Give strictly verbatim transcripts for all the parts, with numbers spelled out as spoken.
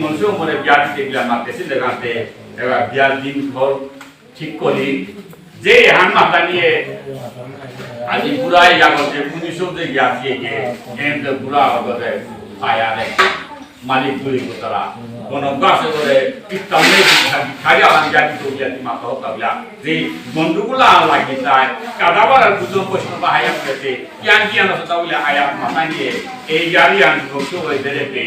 মনসে মনে বিয়া দিতে গিয়া মাতেসি দেখাতে, এবার বিয়ার দিন ঘর ঠিক করি, যে হান মাতা নিয়ে, আজি বুড়া ইয়া করতে, মুনিসব যে গিয়া দিয়ে গিয়ে, এম যে বুড়া হতে, আয়া রে, মালিক দুই কোতারা, কোন গাছে ধরে, ইত্তামে, খালি আমার জাতি তো গিয়া, মাথা হতা গিয়া, যে গন্ডগোলা লাগি যায়, কাদাবার আর বুঝো প্রশ্ন বাহায়া পেতে, ইয়ান কি আনা সতা বলে আয়া মাথা নিয়ে, এই গাড়ি আন বসে হয়ে বেড়েতে,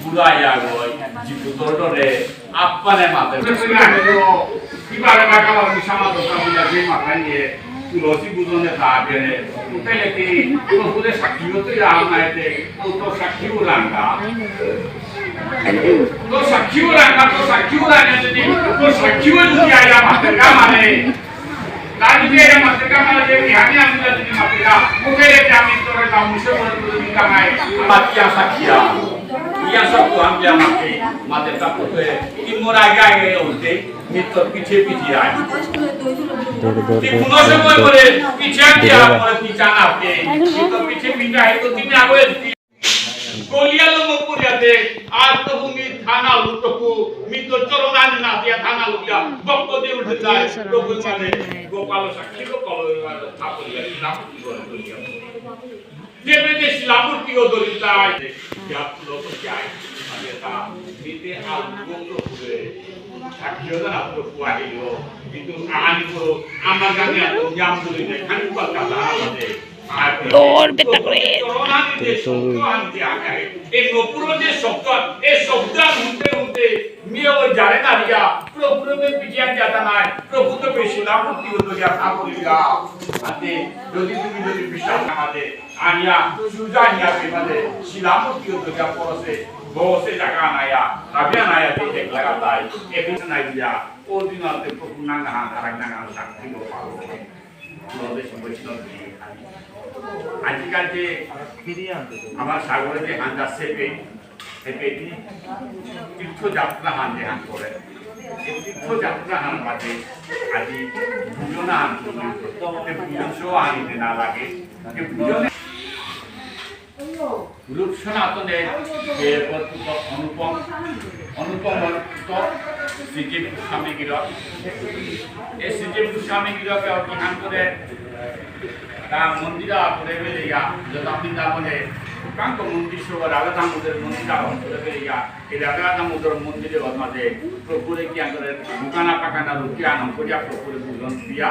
বুড়া ইয়া গই, জিতু তোর ডরে, আপ্পানে মাতে। কিবারে বাকা বাবা নিশা মাতো তা বুঝা যে মাথা নিয়ে, তুলসী বুঝনে তা বেড়ে, উঠে লেতে, তো বুঝে সাক্ষী হতে ইয়া আমায় তে, তো তো সাক্ষী উলাঙ্গা। তো সাক্ষী উলাঙ্গা, তো সাক্ষী উলাঙ্গা যদি, তো সাক্ষী উলাঙ্গা ইয়া মাতে গা মানে। Tadi dia yang mati kamar dia ni, hanya anda jadi mati lah. Mungkin dia kami tu orang tamu semua tu di kamar. Mati yang sakit ya. Yang satu ambil mati, mati tak betul. Timur aja yang unti, mitu piche piche aja. Di puno semua boleh, piche dia boleh piche aja. Mitu piche pindah itu tidak boleh. গলিয়া লম পুরিয়াতে, আর প্রভু মি থানা লু প্রভু, মি তো চরণানি না দিয়া থানা লুকিয়া, ভক্ত দে উঠে যায়, প্রভু মানে, গোপাল সাক্ষী গোপাল থাপড়িয়া, শিলামূর্তি গড়ে তুলিয়া। দেবে যে শিলামূর্তি ও দলিতায়, ইয়া পুলো তো যায়, মানে তা, মিতে আল গোত্র পুরে, সাক্ষী হতো না প্রভু আহিল, কিন্তু আহানি পুরো, আমার গানে আর নিয়াম তুলি নেই, খানি কলকাতা আমাদের, দৌড় বেটা করে। এই নপুরো যে শব্দ, এই শব্দ হুনতে হুনতে মিয়ে ওই জানে না রিয়া, প্রভুরে মে পিটিয়া যাতা নাই, প্রভু তো বেশি লাভ করতে হতো যা খাবো রিয়া। আতে যদি তুমি যদি বিশ্বাস না মাতে, আনিয়া সুজা নিয়া পেমাতে শিলামূর্তি হতো যা পরসে, বসে জায়গা নাইয়া, রাবিয়া নাইয়া যে এক লাগাতাই, এবিস নাই দিয়া, ও দিন আতে প্রভু নাঙ্গা হান, আর নাঙ্গা হান, সাক্ষী গো পাবো। আজিকাল যে আমার সাগরে যে হান্দা সেপে, সেপে তীর্থযাত্রা হান যে হান করে, এই তীর্থযাত্রা হান বাদে আজি ভোজন হান করলে, ভোজন সহ আনিতে না লাগে, যে ভোজনে রূপ সনাতনে যে বর্তমান অনুপম, অনুপম বর্তমান শ্রীজীব গোস্বামী গিরক। এই শ্রীজীব গোস্বামী গিরকে অভিধান করে তা মন্দির করে বেলিয়া, যথা বৃন্দাবনে কাঙ্ক মন্দির সহ রাধা দামোদর মন্দির করে বেলিয়া, এই রাধা দামোদর মন্দিরে ওর মাঝে প্রভুরে কি করে দোকানা পাকানা রুটি আনন্দ করিয়া প্রভুরে ভোজন দিয়া,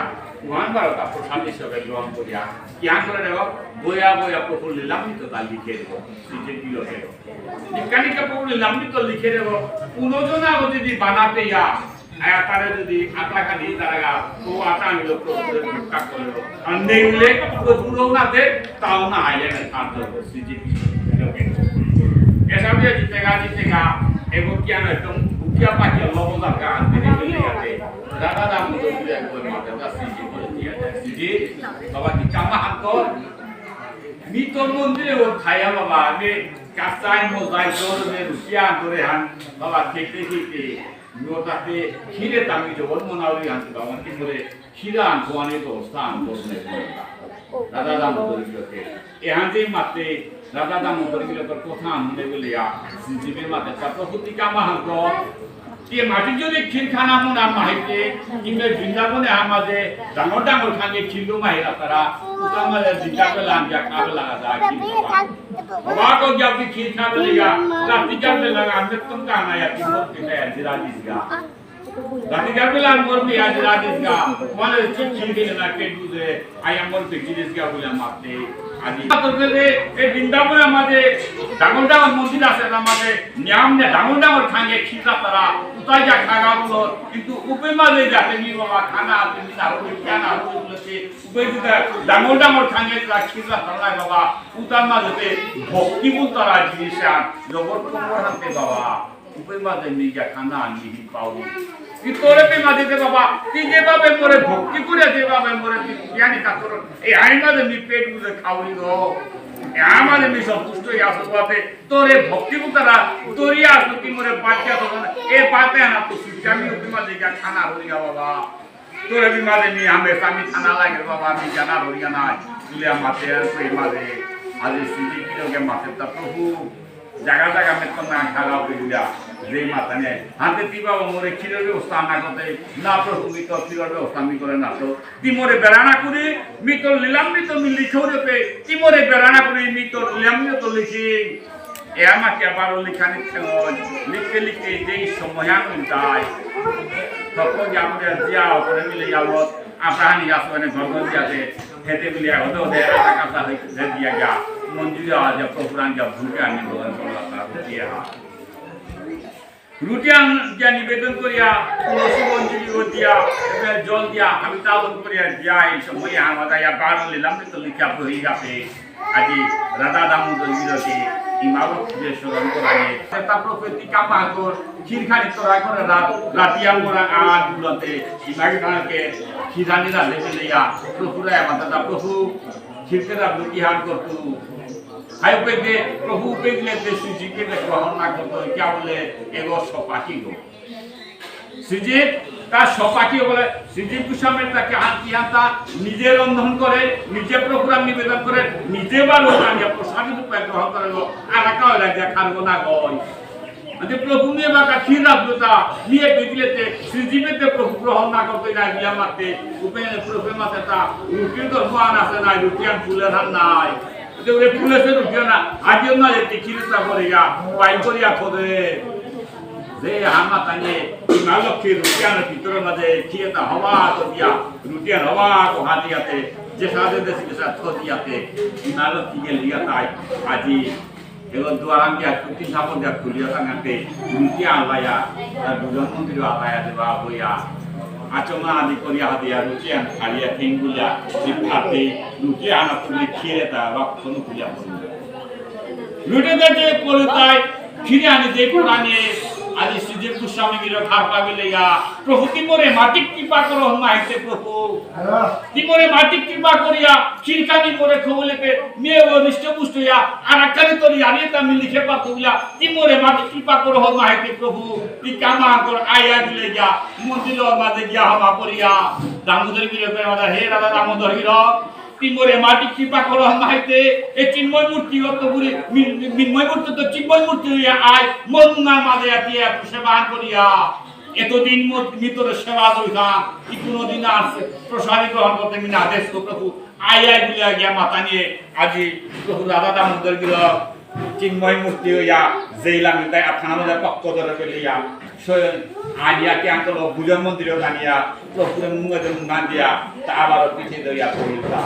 ওহান বারো তা প্রসাদ হিসাবে গ্রহণ করিয়া, কি করে দেব, বয়া বয়া প্রভু লীলামৃত তা লিখে দেব, শ্রীজীব গিরকে। বিজ্ঞানী কা প্রভু লীলামৃত লিখে দেব, পুনজনা যদি বানাতে ইয়া, আয়া তারে যদি আটা খানি তারাগা, ও আটা নিল প্রভুরে ভোক্তা করে দেব। আর নেইলে প্রভুরও না দে, তাও না আইলে না, আর তো শ্রীজীব গিরকে। এসব দিয়ে জিতেগা, জিতেগা, এবং কি আনা একদম ভুকিয়া পাকিয়া লবজাকা আনতে নিয়ে যাতে। রাধা দামোদর গিরকে একবার মাতে, তা শ্রীজীব গিরকে দিয়া যায়। শ্রীজীব, বাবা কি চামা হাত কর? মি তোর মন্দিরে ও খায়া বাবা, আমি কাঁচাই মজাই জোর মে রুকিয়া ধরে হান, বাবা খেতে খেতে, মি ওটাতে ক্ষীরে তামি জবর মনাউরি হান, বাবা কি করে ক্ষীরা আন খোয়ানি তো অবস্থা আন করতে। রাধা দামোদর গিরকে। এহান যে মাতে রাধা দামোদর গিরকর কথা আনন্দে বলিয়া, শ্রীজীবে মাতে তা প্রভু তি কামা হান কর। তি মাটি যদি ক্ষীর খানা মনা মাহিতে, ইমে বৃন্দাবনে আমাদের ডাঙর ডাঙর খাঙ্গে ক্ষীর মাহিরা তারা, উতা মাঝে জিকা বেলা আনজা খাবে লাগা যায় কি বাবা। বাবা কো গিয়া কি ক্ষীর খাবে লিয়া, রাতি যাবে লাগা, আমি তো কানা ইয়া কি মরতে জিরা দিস গা। রাতি যাবে লাগা মরতে ইয়া জিরা দিস গা। মানে চিঠি দিলে না কে বুঝে, আই আমার বেটি দেশ গা বলে মারতে। আজি তোর বেলে এই বৃন্দাবনে আমাদের ডাঙর ডাঙর মন্দির আছে না, আমাদের নিয়াম নে ডাঙর ডাঙর খাঙ্গে খিজা তারা উতাই যা খাগা বলো, কিন্তু উপে মাঝে যাতে নি বাবা খানা আছে, নি না হলে কেন না হলে বলেছে, উপে যদি ডাঙর ডাঙর খাঙ্গে তারা খিজা তারা বাবা, উতার মাঝে ভক্তি বুল তারা জিনিস আন, জগৎ কমর হাতে বাবা। উপে মাঝে মি যা খানা আনি হি পাউরি। ই তোরে পে মাঝে দে বাবা, তি যেভাবে মোরে ভক্তি করে যেভাবে মোরে তি জ্ঞানী ঠাকুর, এই আই মাঝে মি পেট বুঝে খাউরি গো। এ আমারে মি সন্তুষ্ট হই আসো বাতে, তোরে ভক্তি বুতারা, তোরি আসো কি মোরে বাচ্চা তো না। এ বাতে আনা তো সুচামি উপে মাঝে যা খানা হই গা বাবা। তোরে বি মাঝে মি হামেশা মি থানা লাগে বাবা, মি জানা হরিয়া নাই। তুলে মাতে আর কই মাঝে, আজ সিটি কিলোকে মাতে তা প্রভু। জাগা জাগা মে তো না খারাপ হইলা। যে মাতানে, হাতে তি বাবা মোরে ক্ষীরর ব্যবস্থা না করতে, না প্রভু মি তো ক্ষীরর ব্যবস্থা মি করে না তো। তি মোরে বেড়ানা করি, মি তো লিলাম মি তো মি লিখেও রে পে, তি মোরে বেড়ানা করি, মি তো লিলাম মি তো লিখি। এ আমাকে আবার লিখানি খেলন, লিখতে লিখতে যেই সময় আমি তাই। তখন যে আমাদের জিয়া ওখানে মিলে যাবো, আমরা হানি আসবো, মানে ঘর ঘর দিয়াতে, খেতে মিলে হতে হতে আটা কাটা হয়ে দিয়া গিয়া, মঞ্জুরি আওয়াজ প্রভুরান যা ভুলকে আমি গ্রহণ করলাম, দিয়া। রুটি আন-, দিয়া নিবেদন করিয়া, তুলসী মঞ্জুরি ও দিয়া, এবার জল দিয়া, আমি তাবন করিয়া দিয়া, এই সময় আমার দায়া বার নিলাম, তো লিখা বহি যাবে। আজি রাধা দামোদর গিরকে, ইমাবত যে স্মরণ করানি। সেটা প্রকৃতি কামাগর, ক্ষীরখানি তোরা করে রাত, রাতিয়া মোরা আট বুলতে, ইমাগে তাকে, ক্ষীরানি রাধে মিলিয়া, প্রভুরা আমার দাদা প্রভু, ক্ষীরকে রাত রুটি হান করতু। হাই উপেদে, প্রভু উপেদলে তে সুজিকে তে গ্রহণ না করতো, কিয়া বুলে, এগো সপাকি গো। সুজিত, তার সপাকি বুলে, সুজিত গোস্বামীর তাকে আনতি আনতা, নিজে রন্ধন করে, নিজে প্রভুরাং নিবেদন করে, নিজে বারো আনিয়া প্রসাদ রূপে গ্রহণ করে গো, আর কাউ লাগে খারগো না গো। আচ্ছা, প্রভু নিয়ে বাকা ক্ষীর রাখলো তা, নিয়ে বেদিলে তে, সুজিতে তে প্রভু গ্রহণ না করতে না, ইয়া মাতে, উপে, প্রভু মাতে তা, রুটির ধর্ম আন আছে নাই, রুটি আন ফুলের হান নাই। যে ওরে পুলিশে রুটিও না, আজও না যে টিকিটটা করে গা, বাইর করিয়া খোদে। যে হামা তানে, ইমা লক্ষ্মী রুটিয়ান ভিতরে মাঝে, খিয়েতা হবা তো দিয়া, রুটিয়ান হবা তো হাতিয়াতে, যে সাথে দেশি দেশা তো দিয়াতে, ইমা লক্ষ্মী গেল দিয়া তাই, আজি, এবার দুয়ারাম দিয়া, কুটিন সাপন দিয়া, খুলিয়া তাঙাতে, রুটিয়ান লাইয়া, তার দুজন মন্দির আতায়া দেবা হইয়া, আচমা আদি করিয়া হাতিয়া, রুটিয়ান খালিয়া, ঠেঙ্গুলিয়া, জিপাতে, রুটিয়ান তুমি খিয়েতা, রক্ত নুকুলিয়া, লুটে দেখে পড়ে তাই, ফিরে আনি যে কোরআনে, আদি সুজিত গোস্বামী গিরক হারপা গেলে ইয়া, প্রভু তি মোরে মাটি কৃপা করো, মাহিতে প্রভু। তি মোরে মাটি কৃপা করিয়া, চিরকালি মোরে খবলে পে, মেয়ে ও হৃষ্ট পুষ্ট ইয়া, আর আকারে তোর ইয়ারে তা মিলি খেপা করিয়া, তি মোরে মাটি কৃপা করো, মাহিতে প্রভু। তি কামা কর আয়া দিলে গিয়া, মন্দির মাঝে গিয়া হমা করিয়া, দামোদর গিরক মাঝে, হে রাধা দামোদর গিরক, তি মোরে মাটি কৃপা করো মাইতে, এ চিন্ময় মূর্তি অত গুরি, মিন-, মিন্ময় মূর্তি তো চিন্ময় মূর্তি হইয়া আয়, মরুনা মাঝে আতিয়া একটু সেবা করিয়া। এতদিন মত-, ভিতরে সেবা করিতাম, কি কোনোদিন আর প্রসাদ গ্রহণ করতে মিনা দেশ তো প্রভু, আয় আয় বলে গিয়া মাতা নিয়ে আজি প্রভু রাধা দামোদর গিরক চিন্ময় মূর্তি হইয়া যেইলাম তাই আথানা মধ্যে পক্ষ ধরে ফেলিয়া স্বয়ং আনিয়া কে আঙ্কল ভুজন মন্দিরে জানিয়া প্রভুরে মুঙে মুঙান দিয়া তা আবার পিঠে ধরিয়া বহিলতা।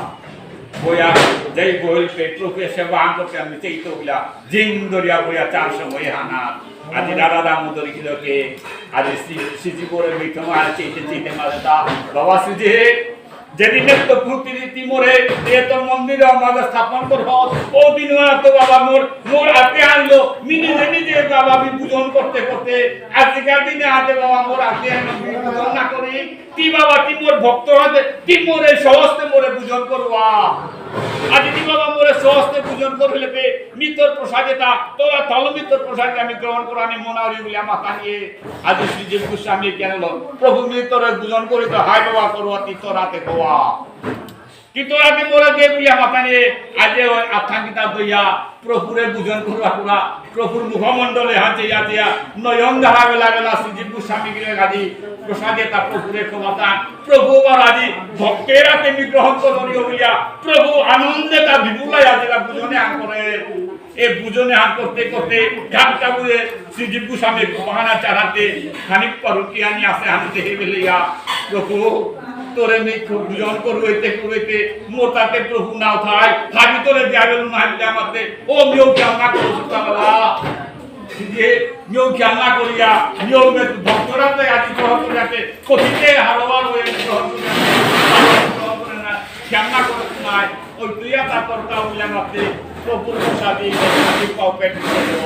বইয়া যেই বহিল পে প্রভু সেবা আঙ্কলকে আমি চেইত হইলা জিন ধরিয়া বইয়া চার সময় হানা। আজি রাধা দামোদর গিরকে আজি শ্রী-, শ্রীজীবরে মিঠো মায়া চেইতে চেইতে মারতা। বাবা শ্রীজীব যেদিনে তো পৃথিবী মোরে, এ তো মন্দির আমাদের স্থাপন করব। ও দিন তো বাবা মোর, মোর হাতে আনলো, মি নিজে নিজে বাবা আমি পূজন করতে করতে, আজিকার দিনে আতে বাবা মোর হাতে আনলো, আমি পূজন না করি। তি বাবা তি মোর ভক্ত হাতে, তি মোরে সহস্তে মোরে পূজন করবা। আজি তি বাবা মোরে সহস্তে পূজন করলে পে, মিতর প্রসাদে তা, তোরা তাহলে মিতর প্রসাদে আমি গ্রহণ করানি মনাউরি বলে মাথা নিয়ে। আজি শ্রীজীব গোস্বামী কেন লো? প্রভু মি তোরে পূজন করি তো হায় বাবা করুয়া তি তোরাতে গোয়া। তি তোরাতে মোরা দে বুলিয়া মাতানি আজি ওই আথাঙ্গিতা দইয়া প্রভুরে পূজন করুয়া পুরা প্রভুর মুখমণ্ডলে হাতে ইয়া দিয়া নয়ন ধারা বেলা বেলা শ্রীজীব গোস্বামী গিরে গাদি প্রসাদে তা প্রভুরে ক্ষমতা প্রভু বা আজি ভক্তেরা তেমনি গ্রহণ করিও বুলিয়া প্রভু আনন্দে তা বিপুলা ইয়া দিলা পূজনে আন করে। এ বুঝনে হাত করতে করতে ঢাকটা বুঝে শ্রীজীব গোস্বামী বাহানা চারাতে খানিক পরকিয়ানি আছে আমি দেহে বেলিয়া প্রভু তোরে মি খুব বুঝন করুইতে করুইতে মোটাতে প্রভু নাও থাই হাবি তোরে দিয়াবে না হাবি আমাতে ও মিও জ্ঞান না করো সুতা বাবা যে মিও জ্ঞান না করিয়া মিও মে ভক্তরাতে আজি গ্রহণ করিয়াতে কঠিতে হারোয়ার হয়ে গ্রহণ করিয়া গ্রহণ করে না জ্ঞান না করে নাই ওই তুইয়া তা তোর কাউ মিলে মাতে, প্রভুর প্রসাদে, প্রভুর পাও পেট ভরব।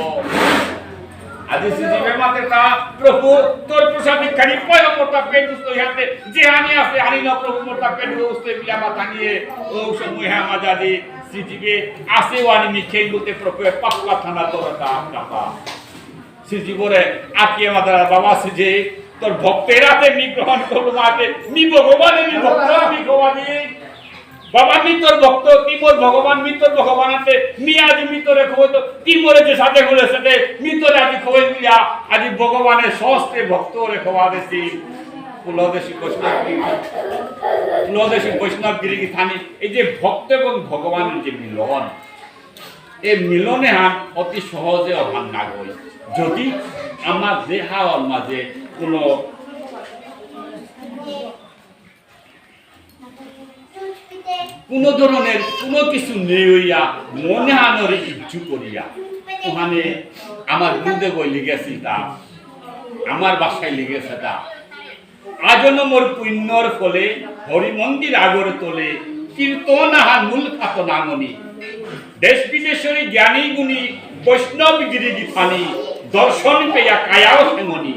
আজি শ্রীজীবে মাতে তা, প্রভু, তোর প্রসাদে খানি পায় মোটা পেট উস্ত ইয়াতে, যে আনি আছে, আনি না প্রভু মোটা পেট উস্ত বিয়া মাথা নিয়ে, ও সময় হ্যাঁ মাঝে আজি শ্রীজীবে আসে ওয়ানি মিখেই বলতে প্রভু পাপ্পা থানা তোর তা কাপা। শ্রীজীবরে আকিয়ে মাতারা বাবা শ্রীজীব, তোর ভক্তেরাতে মি গ্রহণ করলো মাতে, মি ভগবানে মি ভক্ত মি ভবানী। বাবা মি তোর ভক্ত, তি মোর ভগবান, মি তোর ভগবান আছে, মি আজি মি তোরে খোয়াই তো, তি মোরে যে সাথে হলে সাথে, মি তোরে আজি খোয়াই মিলিয়া, আজি ভগবানের সহস্রে ভক্তরে খোয়া দেছি। কুলদেশী বৈষ্ণব গিরি, কুলদেশী বৈষ্ণব গিরি গিথানি, এই যে ভক্ত এবং ভগবানের যে মিলন, এই মিলনে হান অতি সহজে অহান না গই। যদি আমার দেহার মাঝে কোনো কোনো ধরনের কোনো কিছু নেই হইয়া মনে হানরে ইচ্ছু করিয়া ওখানে আমার দুধে বই লিখেছি তা, আমার বাসায় লিখেছে তা। আজনমর পুণ্যর ফলে হরি মন্দির আগর তলে কীর্তন আহান মূল খাত নাঙনি। দেশ বিদেশরে জ্ঞানী গুণী বৈষ্ণব গিরি গিথানি দর্শন পেয়া কায়াও হেমনি।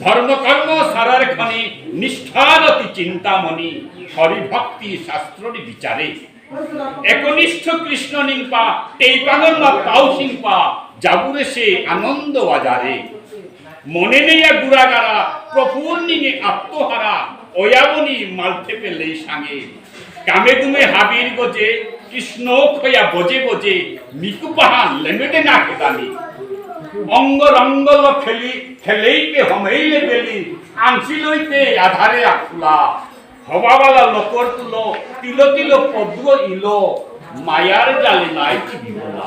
ধর্ম কর্ম সারার খনি নিষ্ঠারতি চিন্তামণি হরিভক্তি শাস্ত্রর বিচারে। একনিষ্ঠ কৃষ্ণ নিংপা তেইপাঙর মা পাও সিংপা যাবুরে সে আনন্দ বাজারে। মনে নেয়া গুড়াগারা প্রফুল্লিঙে আত্মহারা অয়াবনি মালঠেপে লেই সাঙে। কামে দুমে হাবির গজে কৃষ্ণ খয়া বজে বজে মিকু পাহান লেমেটে না খেদানি। অঙ্গ রঙ্গল খেলি খেলেইতে হমেইলে বেলি আংসি লইতে আধারে আখুলা। হবাবালা লকর তুলো তিলো তিলো পদ্ম ইলো মায়ার জালে নাই কি বিমলা।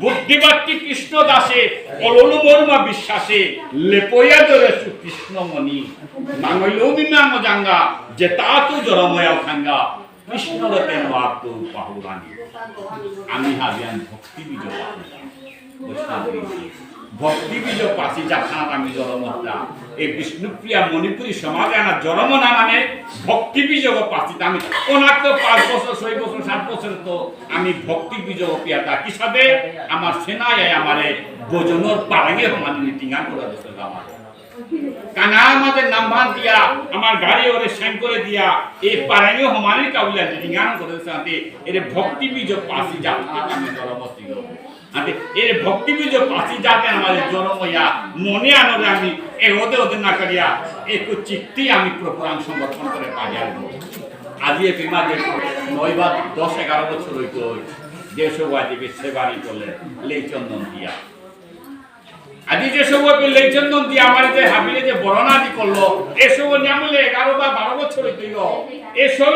বুদ্ধিবাক্তি কৃষ্ণ দাসে অললু মর্মা বিশ্বাসে লেপয়া ধরে সুকৃষ্ণ মণি। মাঙইলেও মিমাঙ জাঙ্গা যেতা তু জরময়া থাঙ্গা কৃষ্ণর তেন আত্ম পাহুরানি। আমি হাবিয়ান ভক্তি বিজয় পাহুরানি। বৈষ্ণব গিরি। ভক্তি বীজ পাসি যাত্রাত আমি জরম হতা। এই বিষ্ণুপ্রিয়া মণিপুরী সমাজে আনা জরম না মানে ভক্তি বীজ পাসি আমি অনাক তো পাঁচ বছর, ছয় বছর, সাত বছর তো আমি ভক্তি বীজ পিয়াতা কিসাদে আমার সেনায় আমারে ভোজনর পারাঙে হমানি টিঙা করে দিতে আমার। কানা আমাদের নাম্বার দিয়া আমার গাড়ি ওরে সেন করে দিয়া এই পারাঙে হমানি কাউলা টিঙা করে দিতে এরে ভক্তি বীজ পাসি যাত্রাত আমি জরম হতা। আতে এরে ভক্তি বীজ পাসি যাতে আমার জরম হইয়া মনে আনরে আমি এ ওদে ওদে না করিয়া একটু চিত্তি আমি প্রোগ্রাম সমর্পণ করে পারিয়ার। আজি এ বিমা যে নয় বা দশ এগারো বছর হইতো দেশ বাজিবে সেবারি করলে লেই চন্দন দিয়া। আজি যে সব লেই চন্দন দিয়া আমার যে হাবিলে যে বরণ আদি করলো, এসব নিয়ামলে এগারো বা বারো বছর হইতো। এসব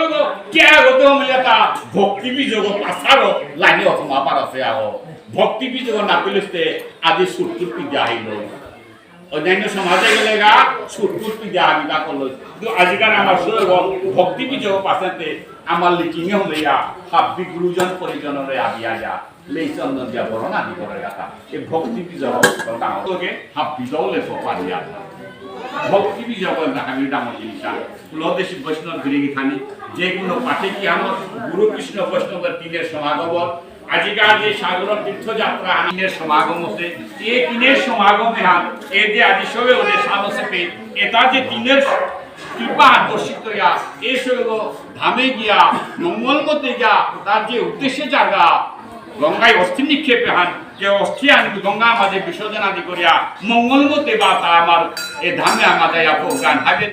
কে আগতে হমিলা তা ভক্তি বীজ পাসারো লাইনে অথমা পারাসে আহ। ভক্তি বীজ না পেলেস্তে আজি সুরতুর পিজা হইল। অন্যান্য সমাজে গেলে গা সুরতুর পিজা আমি না করলো। কিন্তু আজিকার আমার সব ভক্তি বীজ পাশাতে আমার লিখিংয়ে হলে ইয়া হাব্বি গুরুজন পরিজনরে আদিয়া যা লেই চন্দন দিয়া বরণ আদি করে গাথা। এই ভক্তি বীজ ডাঙর লোকে হাব্বি দলে পারিয়া। ভক্তি বীজ না আমি ডাঙর জিনিস। কুলদেশী বৈষ্ণব গিরি গিথানি যে কোনো পাঠে কি আমার গুরু কৃষ্ণ বৈষ্ণবের দিনের সমাগম আজিকার যে সাগর তীর্থযাত্রা আইনের সমাগম হতে, এ দিনের সমাগমে হান, এ যে আজি সবে ওদের সাহসে পে, এটা যে দিনের কৃপা দর্শিত ইয়া, এ সবে ধামে গিয়া, মঙ্গল মতে গিয়া, তার যে উদ্দেশ্যে জাগা, গঙ্গায় অস্থি নিক্ষেপে হান, যে অস্থি আন গঙ্গা মাঝে বিসর্জন আদি করিয়া, মঙ্গল মতে বা তা আমার এ ধামে আমাদের আপন গান হবে।